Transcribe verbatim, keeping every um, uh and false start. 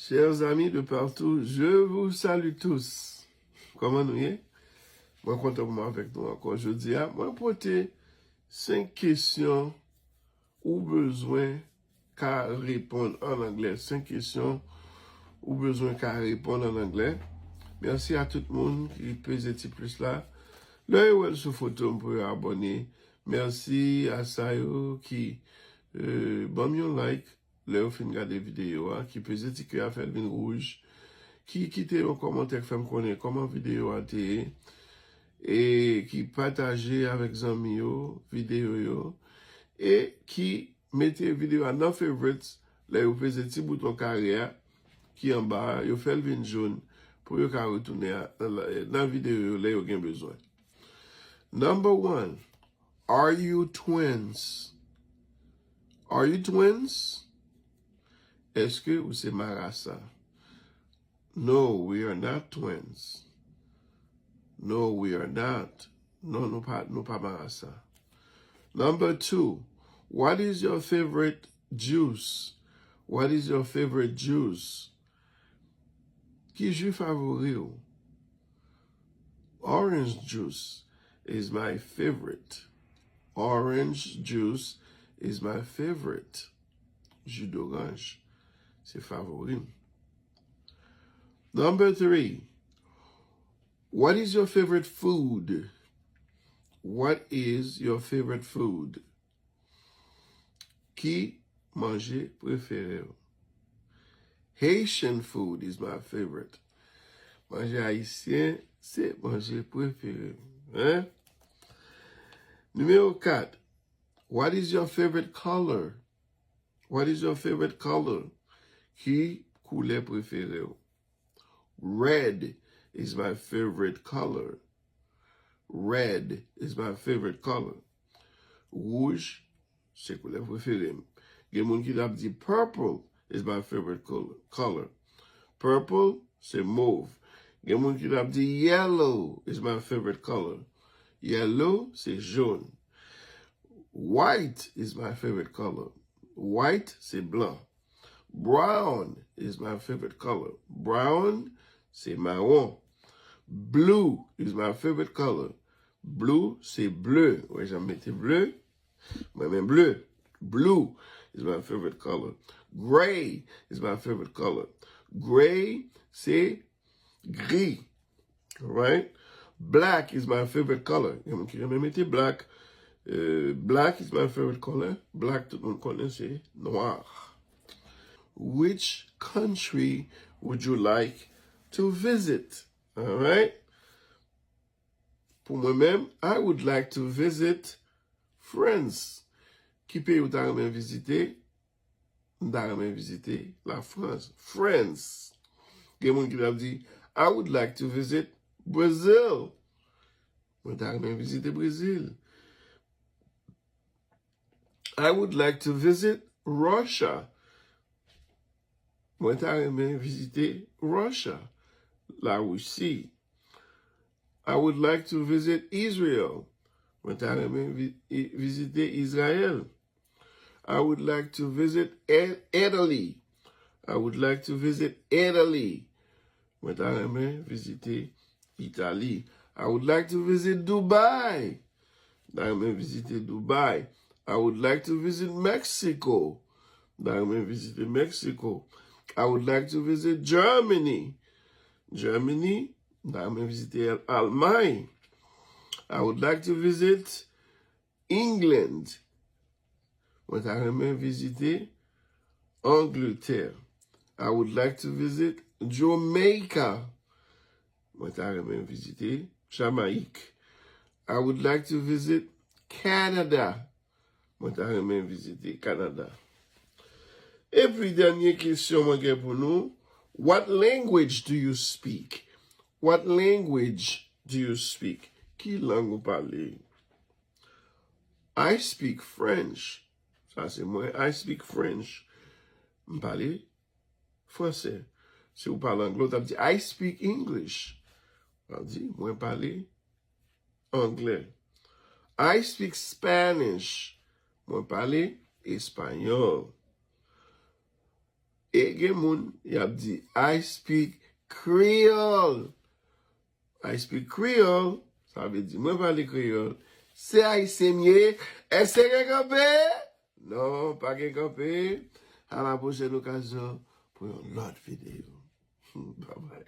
Chers amis de partout, je vous salue tous. Kòman nou ye? Mwen kontan pou mwen avèk nou ankò jodi a. Mwen pote senk kesyon ou bezwen ka reponn an anglè. Senk kesyon ou bezwen ka reponn an anglè. Mèsi a tout moun ki peze ti plis la. Lè yo wè l sou foto m pou yo abòne. Mèsi a sa yo ki euh, ban m yon like lè yo fin gade videyo a, ki peze ti kè a fè l vin wouj, ki kite yon kòmantè k fè m konnen kòman videyo a te ye, e ki pataje avèk zanmi yo videyo yo, e ki mete videyo a nan favorites lè yo peze ti bouton kare a ki anba a, yo fè l vin joun pou yo ka retounen a- nan videyo yo lè yo gen bezwen. Number one, are you twins? Are you twins? Èske ou se marasa? No, we are not twins. No, we are not. Non, nou pa, nou pa marasa. Number two, what is your favorite juice? What is your favorite juice? Ki ji favori w? Orange juice is my favorite. Orange juice is my favorite. Ji doranj, se favori m. Number three, what is your favorite food? What is your favorite food? Ki manje prefere w? Haitian food is my favorite. Manje ayisyen se manje prefere m. Hein? Nimewo kat, what is your favorite color? What is your favorite color? Ki koulè prefere w? Red is my favorite color. Red is my favorite color. Wouj se koulè prefere m. Gen moun ki t ap di purple is my favorite color. Purple se mov. Gen moun ki t ap di yellow is my favorite color. Yellow se jòn. White is my favorite color. White se blan. Brown is my favorite color. Brown se mawon. Blue is my favorite color. Blue se ble. Ou wè jan m mete ble? Mwen renmen ble. Blue is my favorite color. Gray is my favorite color. Gray se gri. Alright? Black is my favorite color. Gen moun ki renmen mete black. Euh, black is my favorite color. Black, tout moun konnen se nwa. Which country would you like to visit? Alright? Pou mwen menm, I would like to visit France. Ki peyi ou ta renmen vizite? M ta renmen vizite Lafrans. France. Gen moun ki t ap di, I would like to visit Brazil. Mwen ta renmen vizite Brezil. I would like to visit Russia. Mwen ta renmen vizite Russia, Larisi. I would like to visit Israel. Mwen ta renmen vi- i- vizite Izrayèl. I would like to visit I- Italy. I would like to visit Italy. Mwen ta renmen vizite Itali. I would like to visit Dubai. Mwen ta renmen vizite Dubai. I would like to visit Mexico. Mwen ta renmen vizite Mexico. I would like to visit Germany. Germany. Mwen ta renmen vizite Al- Almay. I would like to visit England. Mwen ta renmen vizite Angletè. I would like to visit Jamaica. Mwen ta renmen vizite Jamayik. I would like to visit Canada. Mwen ta renmen vizite Kanada. Epi dènye kesyon mwen gen pou nou, what language do you speak? What language do you speak? Ki lang ou pale? I speak French. Sa se mwen. I speak French. M pale fransè. Si w pale anglè, w t ap di, I speak English. W ap di, mwen pale anglè. I speak Spanish. Mwen pale espanyòl. E Gen moun, y ap di, "I speak Creole." "I speak Creole." Sa vle di, "Mwen pale kreyòl." Se ayisyen m ye. Èske gen kanpe? Non, pa gen kanpe. A la pwochèn okazyon pou yon lòt videyo. Bye bye.